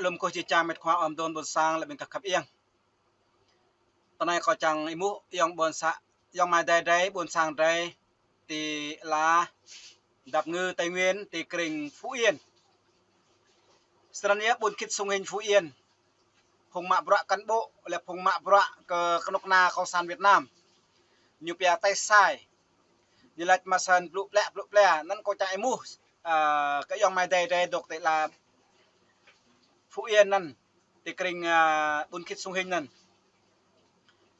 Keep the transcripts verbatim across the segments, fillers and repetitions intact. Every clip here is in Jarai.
Lŏm kơ či čang met khua ôm đôn ƀôn sang lĕ ƀing ta khăp iăng. Tơ anai kâo čang êmuh ayŏng ƀôn sang, ayŏng amai adơi drei, ƀôn sang drei, ti ala dap ngư Tây Nguyên, ti krĭng Phú Yên. Srăng yơh ƀun khĭt sung hĭn Phú Yên. Phung mă bruă cán bộ, lĕ phung mă bruă kơ kơnuk kơna Cộng sản Việt Nam. Ñu pia teh sai. Ñu lač mă săn blŭ plĕ, blŭ plĕ. Anŭn kâo čang êmuh, a, kơ ayŏng amai adơi drei dŏ ti ala Phú Yên anŭn, ti krĭng, a, ƀun khĭt sung hĭn anŭn.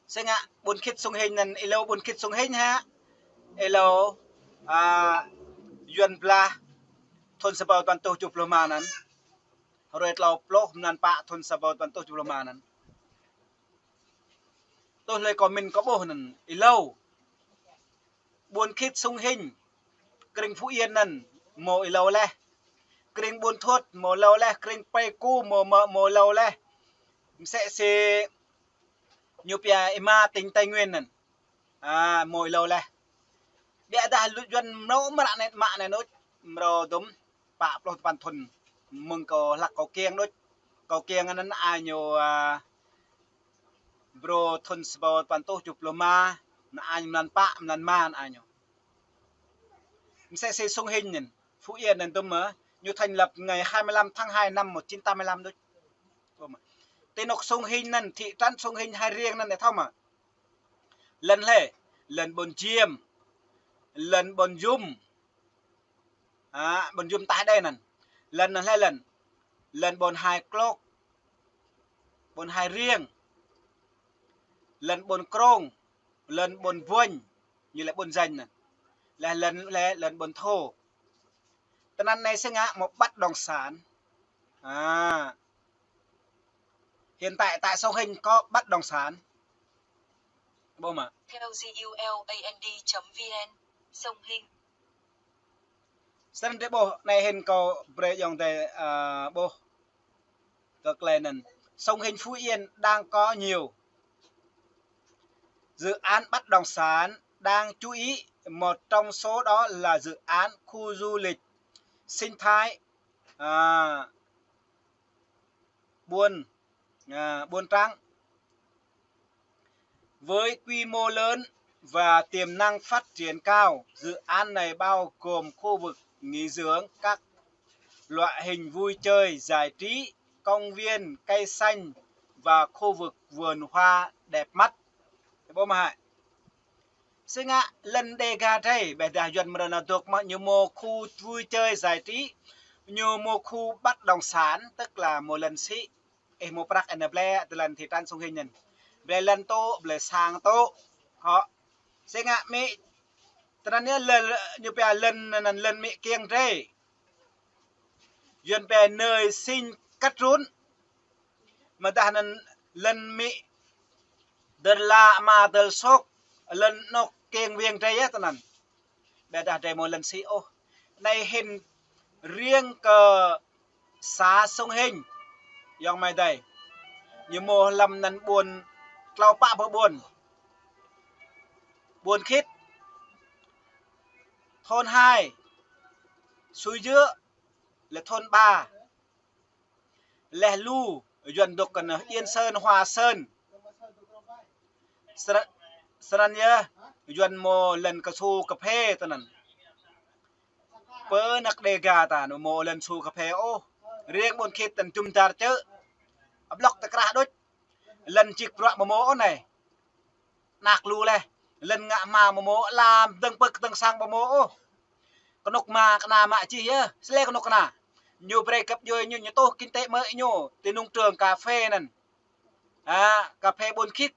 Sĭt ngă ƀun khĭt sung hĭn anŭn, êlâo ƀun khĭt sung hĭn hă. Êlâo, a, Yuan blah thun sa rơbâo dua păn êtuh tơjuh pluh rơma anŭn. Hrơi tlâo pluh mlan pă thun sa rơbâo dua păn êtuh tơjuh pluh rơma anŭn. Tui hlơi kâo min kâo ƀuh anŭn, êlâo. Ƀun khĭt sung hĭn, krĭng Phú Yên anŭn, hmâo êlâo laih. Krĭng Ƀuôn Thuột, hmâo êlâo laih. Krĭng Pleiku, hmâo, hmâo, hmâo êlâo laih. Msĕ si ñu pia êma tỉnh Tây Nguyên anŭn. A, hmâo êlâo laih. Biă dah lu Yuan mrâo mră anai, mă anai đôč, mrâo dŭm, pă pluh dua păn thun. Mơ̆ng kâo hlăk kâo kiăng đôč. Kâo kiăng anŭn ai ñu, a, brô thun sa rơbâo dua păn êtuh tơjuh pluh rơma, anŭn ai mlan pă, mlan rơma anŭn ai ñu. Msĕ si sung hĭn anŭn, Phú Yên anŭn dŭm mơ̆, ñu thành lập ngày hai mươi lăm tháng hai năm một chín tám mươi lăm đôč. Ti anŏ sung hĭn anŭn, thị trấn sung hĭn Hai Riêng anŭn, ih thâo mơ̆. Lŏn hlơi, lŏn ƀôn Diêm, lŏn ƀôn Yum, a, ƀôn Yum tah đơi anŭn. Lŏn anŭn hlơi lŏn, lŏn ƀôn Hai Klok, ƀôn Hai Riêng, lŏn ƀôn Krông, lŏn ƀôn Buñ, ñu lĕ ƀôn Janh anŭn. Lĕ lŏn, lĕ lŏn ƀôn Thô. Tơ anŭn anai sĭt ngă hmâo bất động sản. A. Hiện tại tại sông Hinh có bất động sản. Ƀuh mơ̆? Theo G U L A N D chấm V N, sông Hinh. Srăng drei ƀuh, anai hĭn kâo brơi ayŏng adơi, a, ƀuh. Kơ klei anŭn. Sông Hinh Phú Yên đang có nhiều dự án bất động sản đáng chú ý, một trong số đó là dự án khu du lịch sinh thái, à, Buôn, à, Buôn Trắng. Với quy mô lớn và tiềm năng phát triển cao, dự án này bao gồm khu vực nghỉ dưỡng, các loại hình vui chơi giải trí, công viên cây xanh và khu vực vườn hoa đẹp mắt. Ƀuh mơ̆ hă? Sĭt ngă lŏn Đêga drei, ƀiădah Yuan mrâo nao dŏ mơ̆ ñu hmâo khu vui chơi giải trí, ñu hmâo khu bất động sản, tức là hmâo lŏn sĭ. Ih hmâo prăk ih nao blơi tơlơi thị trấn Sông Hinh anŭn. Blơi lŏn tŏ, blơi sang tŏ. Hŏ. Sĭt ngă mĭ, tơlơi anai lŏn, ñu pia lŏn anŭn lŏn mĭ kiăng drei. Yuan pia nơi sinh cắt rốn. Mơ̆ dah anŭn lŏn mĭ dơr la ama dơr sŏk, lŏn anŏ kiăng wiăng drei yơh tơnăn. Ƀiădah drei hmâo lŏn sĭ ôh. Anai hĭn riêng kơ xã Sông Hinh, ayŏng amai adơi. Ñu hmâo hlăm anŭn ƀuôn, tlâo pă boh ƀuôn. Ƀuôn Khĭt, thôn hai, Sui Jư̆, lĕ thôn ba. Leh lu, Yuan dŏ kơ anai Yên Sơn, Hoa Sơn. Srăn, srăn yơh, Yuan hmâo lŏn kơsu kơphê tơnăn. Pơ anăk Đêga ta hmâo lŏn su kơphê ôh. Riêng Ƀuôn Khĭt tơnăn jum dar čư̆. Ablŏk tơkrah đôč. Lŏn čĭk bruă ƀu hmâo ôh anai. Anak lu leh. Lŏn ngă hma ƀu hmâo, ala mơdơ̆ng pơ̆k kơdơ̆ng sang ƀu hmâo ôh. Kơnuk kơna mă čih yơh, sle kơnuk kơna. Ñu brơi găp djuai ñu, ñu tuh kinh tế mơ̆ ñu, ti nông trường cà phê anŭn. A, cà phê Ƀuôn Khĭt.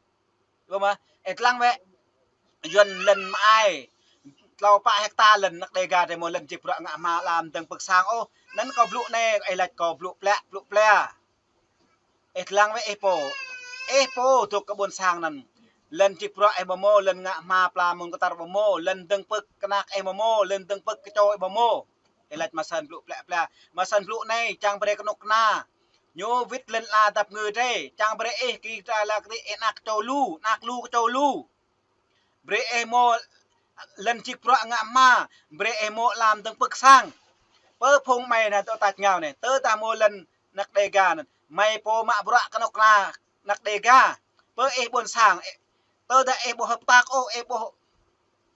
Ƀuh mơ̆, ih lăng wơ̆t. Yuan lŏn mơai. Tlâo pă hecta lŏn anăk Đêga drei hmâo lŏn čĭk bruă ngă hma ala mơdơ̆ng pơ̆k sang ôh. Anŭn kâo blŭ anai, ih lač kâo blŭ plĕ, blŭ plĕ. Ih lăng wơ̆t ih pô. Ih pô dŏ kơ ƀuôn sang anŭn. Lŏn čĭk bruă ih ƀu hmâo, lŏn ngă hma pla mơ̆ng kơtar ƀu hmâo, lŏn dơ̆ng pơ̆k kơnăk ih ƀu hmâo, lŏn dơ̆ng pơ̆k kơčô ih ƀu hmâo. Ih lač mă săn blŭ plĕ plĕ. Mă săn blŭ anai, čang brơi kơnuk kơna. Ñu wĭt lŏn ala dap ngư drei, čang brơi ih kơ tra la kơ ih anak čô lu, anak lu kơčô lu. Brơi ih hmâo lŏn čĭk bruă ngă hma, brơi ih hmâo ala mơdơ̆ng pơ̆k sang. Pơ phung amai anai dŏ tač ngao anai, tơdah hmâo lŏn anăk Đêga anŭn. Mơi pô mă bruă kơnuk kơna anăk Đêga. Pơ ih ƀôn sang, ih, tơdah ih ƀu hợp tác ôh, ih ƀu,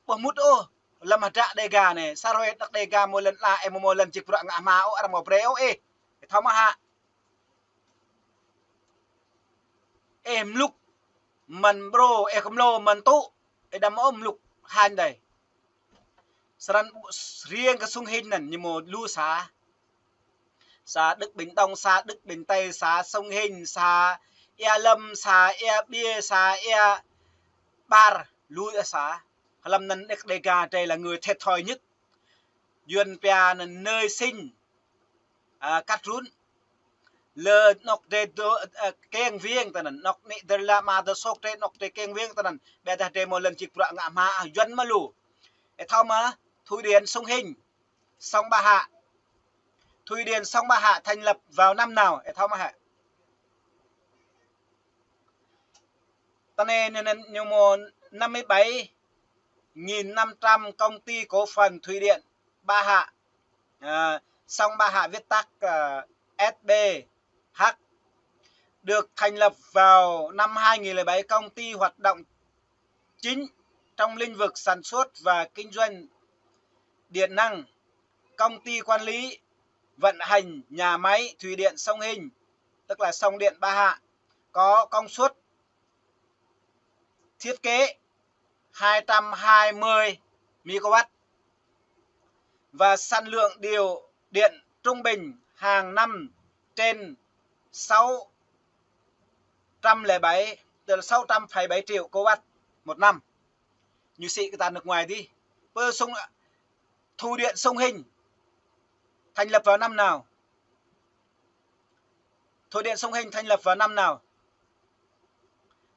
ƀu mŭt ôh lăm hơdră Đêga anai. Sa hrơi anăk Đêga hmâo lŏn ala, ih hmâo lŏn jik bruă ngă hma ôh, arăng hmâo brơi ôh ih. Ih thâo mơ̆ hă? Ih mlŭk mơ̆n brô, ih kơmlô mơ̆n tŭ, ih đăm ôh mlŭk hañ đơi. Srăn riêng kơ Sông Hinh anŭn ñu hmâo lu sa. Sa Đức Bình Đông, sa Đức Bình Tây, sa Sông Hinh, sa Ia Lâm, sa Ia Bia, sa Ia Bar, lu sa. Hlăm anŭn anăk Đêga drei là người thiệt thòi nhất. Yuan pia anŭn nơi sinh, à, cắt rốn. Lơ anŏk drei dŏ, à, kiêng viêng tơ anŭn, anŏk anai drei lăm mă dŏ sŏk drei anŏk drei kiêng viêng tơ anŭn. Ƀiădah drei hmâo lŏn jik bruă ngă hma, Yuan mă lu. Ih thâo mơ̆, Thủy Điện Sông Hinh, Sông Ba Hạ. Thủy Điện Sông Ba Hạ thành lập vào năm nào? Ih thâo mơ̆ hă? Tơ anai anŭn, anŭn ñu hmâo năm mươi bảy nghìn năm trăm công ty cổ phần thủy điện Ba Hạ, à, sông Ba Hạ viết tắt, à, S B H, được thành lập vào năm hai nghìn lẻ bảy. Công ty hoạt động chính trong lĩnh vực sản xuất và kinh doanh điện năng. Công ty quản lý, vận hành nhà máy thủy điện Sông Hinh, tức là sông Điện Ba Hạ, có công suất thiết kế hai trăm hai mươi megawatt và sản lượng điều điện trung bình hàng năm trên sáu trăm lẻ bảy, tức là sáu trăm phẩy bảy triệu kW một năm. Ñu sĭ kơ ta nước ngoài đi. Pơ sông, Thủy Điện Sông Hinh thành lập vào năm nào? Thủy Điện Sông Hinh thành lập vào năm nào?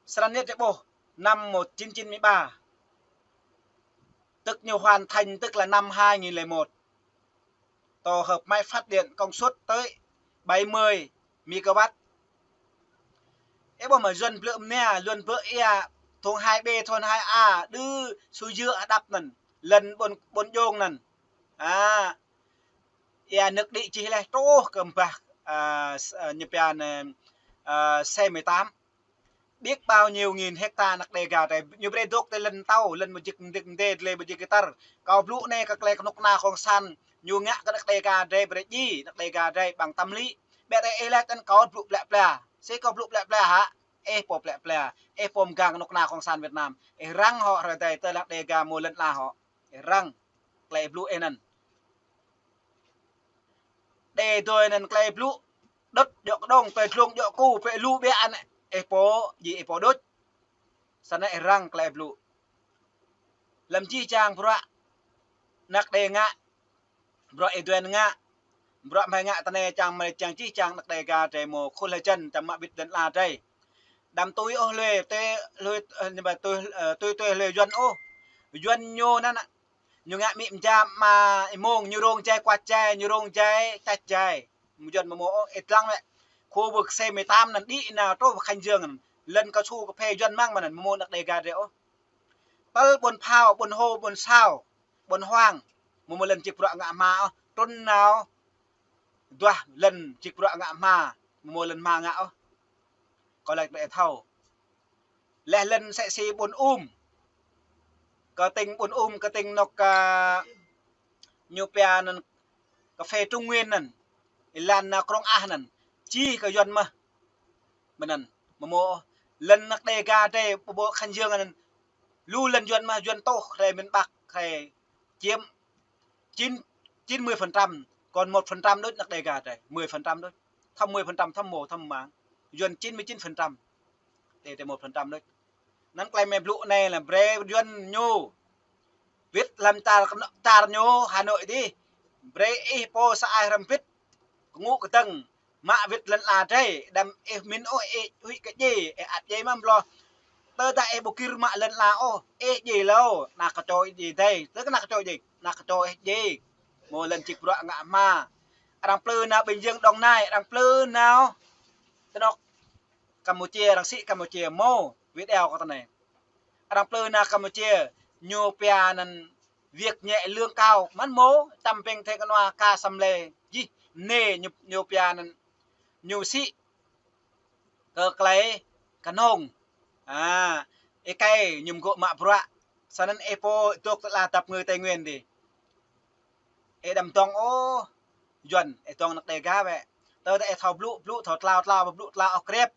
Srăn anai drei ƀuh, năm một chín chín mươi ba. Tức ñu hoàn thành tức là năm hai nghìn lẻ một. Tổ hợp máy phát điện công suất tới bảy mươi megawatt. Ih ƀuh mơ̆ Yuan blư̆ mnia, Yuan blư̆ ia, thôn hai B, thôn hai A, đưm su yơ̆ hơđăp anŭn, lŏn ƀôn, ƀôn djông anŭn. À, ia nơ̆k đĭ čih laih truh kơ mbah, à, s-, à, ñu pia anai, à, C mười tám. Biết bao nhiêu nghìn hecta anăk Đêga drei, ñu brơi dŏ tơ lŏn tâo, lŏn mơjik mdik mdê, lŏn mơjik kơtăr. Kâo blŭ anai kơ tơlơi kơnuk kơna cộng sản, ñu ngă kơ anăk Đêga drei brơi djai, anăk Đêga drei ƀăng tăm lĭ. Ƀiădah ih laĭ tơl kâo blŭ plĕ plĕ. Sĭ kâo blŭ plĕ plĕ hă? Ih pô plĕ plĕ. Ih pô mgang kơnuk kơna cộng sản Việt Nam. Ih răng hŏ hrơi adai tơl anăk Đêga hmâo lŏn ala hŏ. Ih răng tơlơi blŭ ih anŭn. Đe dơi anŭn tơlơi blŭ. Đŭt djŏ kơđông, pĕ dlông djŏ ku, pĕ lu ƀiă anŭn. Ih pô, djai ih pô đôč. Srăn anai ih răng tơlơi blŭ. Lăm jih jang bruă anăk Đêga ngă, bruă ih duen ngă, bruă mơi ngă tơ anai čang mơi čang jih jang anăk Đêga drei hmâo khul hơjăn čang mă wĭt lŏn ala drei. Đăm tui ôh lui, tui lui, ơ, ñu ƀă tui, ơ, tui tui lui Yuan ôh. Yuan ñu anŭn, ñu ngă amĭ mơjam ama ih mông, ñu rông jai kuat jai, ñu rông jai čač jai. Yuan mơ̆ hmâo ôh, ih lăng wĕ. Khu vực C mười tám anŭn đĭ nao truh Khánh Dương anŭn. Lŏn cao su cà phê Yuan mơ̆ng mơ̆n anŭn, mơ̆ hmâo anăk Đêga drei ôh. Tơl ƀôn Phao, ƀôn Hô, ƀôn Sao, ƀôn Hoang, mơ̆ hmâo lŏn jik bruă ngă hma ôh. Trŭn nao duah lŏn jik bruă ngă hma, mơ̆ hmâo lŏn hma ngă ôh. Kâo laĭ brơi ih thâo. Laih lŏn sĕ si ƀôn Um. Kơ tỉnh ƀôn Um, kơ tỉnh anŏ kơ ñu pia anŭn cà phê Trung Nguyên anŭn. Ih lăng nao Krông Ah anŭn. Čih kơ Yuan mơ̆n. Mơ̆n anŭn. Mơ̆ hmâo lŏn anăk Đêga drei ƀu ƀuh Khánh Dương anŭn. Lu lŏn Yuan mơ̆n, Yuan tuh, hrơi miền Bắc, hrơi chiếm chín, chín mươi phần trăm, còn một phần trăm đôč anăk Đêga drei, mười phần trăm đôč. Thăm mười phần trăm, thăm mô, thăm mang. Yuan chín mươi chín phần trăm. Đe drei một phần trăm đôč. Anŭn tơlơi mơi blŭ anai lĕ brơi Yuan ñu wĭt lăm čar, čar ñu Hà Nội dih. Brơi ih pô sa ai hrăm wĭt. Kơngŭ kơdơ̆ng. Mă wĭt lŏn ala drei, đăm ih min ôh ih huĭ kơ djai, ih ăt djai mơ̆n bloh. Tơdah ih ƀu gir mă lŏn ala ôh, ih djai hlâo, anăk kơčô ih djai dih, tơ kơ anăk kơčô djai, anăk kơčô ih djai. Hmâo lŏn jik bruă ngă hma. Arăng plư nao Bình Dương, Đồng Nai, arăng plư nao tơ anŏ Campuchia, arăng sĭ Campuchia, hmâo video kơ tơ anai. Arăng plư nao Campuchia, ñu pia anŭn việc nhẹ lương cao, mơ̆n hmâo, čăm ping thê kơnua ka sam lê, jih, anai ñu, ñu pia anŭn ñu sĭ kơ klei kơnong. A, ih kai ñu mgô̆ mă bruă. Sơnăn ih pô dôk tơla dăp ngư Tây Nguyên dih. Ih đăm dŏng ôh, Yuan, ih dŏng anăk Đêga wĕ. Tơ ta ih thâo blŭ, blŭ thâo tlao, tlao, blŭ tlao ôh krep.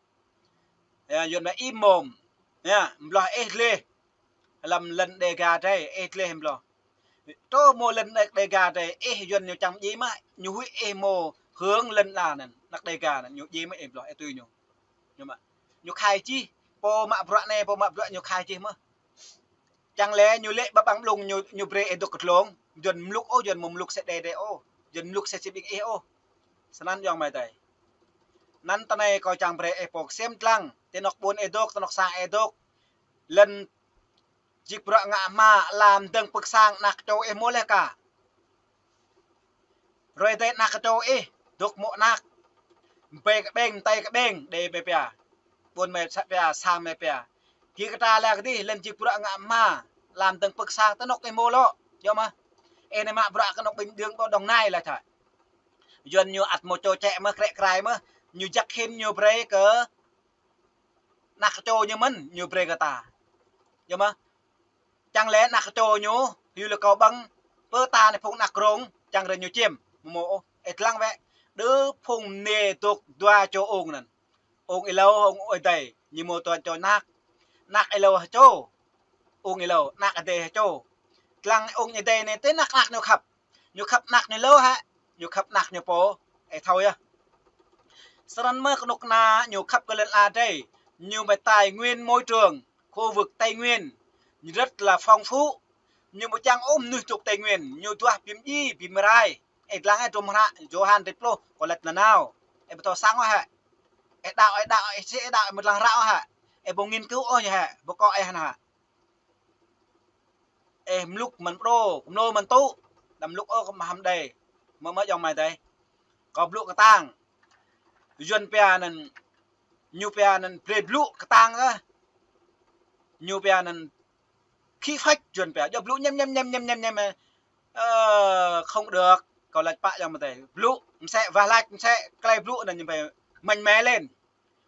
Ya, Yuan wĕ im môm. Ya, mbloh ih gleh. Lăm lŏn Đêga drei, ih gleh mbloh. Tơ mơ̆ lŏn anăk Đêga drei, ih Yuan ñu čang djai mơ̆, ñu huĭ ih mơ̆ hơ̆ng lŏn ala anŭn, anăk Đêga anŭn, ñu djai mơ̆ ih mbloh, ih tui ñu. Ñu mă. Ñu khai čih, pô mă bruă anai, pô mă bruă ñu khai čih mơ̆. Čang lĕ ñu lĕ ƀă ƀăng blung ñu, ñu brơi ih dôk kơ dlông, Yuan mluk ôh, Yuan mơ̆ mluk sĕ đe đe ôh, Yuan mluk sĕ sĭ ƀing ih ôh. Sơnăn yŏng amai adơi. Anŭn tơ anai kâo čang brơi ih pô ksiêm dlăng, ti anŏk ƀôn ih dôk, ti anŏk sang ih dôk. Lŏn jik bruă ngă hma, ala mdơ̆ng pơ̆k sang anăk čô ih mơ̆ leh ka. Ruai dei anăk čô ih, dôk mơ̆ anăk. Ƀai kơ ƀeng, mơtai kơ ƀeng, đe mơi pia. Ƀôn mơi sat pia, sang mơi pia. Ki kơ ta lĕ kơ dih, lŏn jik bruă ngă hma, ala mdơ̆ng pơ̆k sang, ti anŏk ih mơ̆ lŏ. Yơh mơ̆. Ih anai mă bruă kơ anŏk ƀing đương ƀô̆ Đồng Nai lĕ thoi. Yuan ñu ăt mơ̆ čô čĕ mơ̆, krĕ krai mơ̆, ñu jak hĭn ñu brơi kơ anăk čô ñu mơ̆n, ñu brơi kơ ta. Yơh mơ̆. Čang lĕ anăk čô ñu, hyu lĕ kâo ƀơ̆ng, pơ ta anai phung anăk krông, čang rơ̆ ñu čiêm, mơ̆ ôh, ih dlăng wĕ, đơ phung mơnê dôk dua čô ung anŭn. Ung êlâo, ung adơi, ñu mơ̆ dua čô anăk. Anăk êlâo hơčô, ung êlâo, anăk adơi hơčô. Dlăng ung adơi anai, ti anăk anăk ñu khăp. Ñu khăp anăk ñu êlâo hă, ñu khăp anăk ñu pô, ih thâo yơh. Sơnăn mơ̆ kơnuk kơna ñu khăp kơ lŏn ala drei, ñu mơ̆ tài nguyên môi trường, khu vực Tây Nguyên, ñu rất là phong phú. Ñu ƀu čang ôh mơnuih dôk Tây Nguyên, ñu duah bim dji, bim rai. Ih dlăng ih drum hră, Yôhan rĭt pluh, kơ lĕ nanao. Ih ƀu thâo sang ôh hă. Ih đaŏ, ih đaŏ, ih sĭ, ih đaŏ, ih mơ̆ dlăng hră ôh hă. Ih ƀu nghiên cứu ôh ñu hă, ƀu kơ ih hă. Ih mluk mơ̆n pơđô, kơmlô mơ̆n tŭ, đăm mluk ôh kơ mơhăm đei. Mơ̆ mơ̆ yŏng amai adơi. Kâo blŭ kơtang. Yuan pia anŭn, ñu pia anŭn brơi blŭ kơtang kơ. Ñu pia anŭn khí phách Yuan pia. Yua blŭ ñem, ñem, ñem, ơ, không được. Kâo laĭ pă yŏng amai adơi. Blŭ, msĕ wah lač, msĕ klei blŭ anŭn ñu pia mạnh mẽ lên.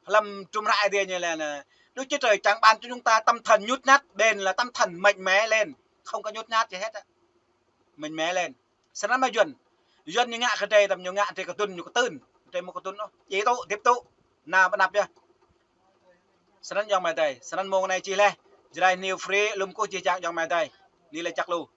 Lăm drum hră Ơi Adai ñu lĕ anai. Đôi chứ trời chẳng ban cho chúng ta tâm thần nhút nhát, bền là tâm thần mạnh mẽ lên. Không có nhút nhát gì hết á. Mạnh mẽ lên. Sơnăn mơ̆ Yuan. Yuan ñu ngă kơ drei, tơm ñu ngă drei kơdŭn, ñu kơtưn. Drei mơ̆ kơtưn ôh. Ih tŭ, dĭp tŭ. Anai pơnăp yơh. Sơnăn yŏng amai adơi. Sơnăn mông anai čih leh. Jrai New Free, lŏm kơkuh jih jang yŏng amai adơi. Anai lĕ čăk lu.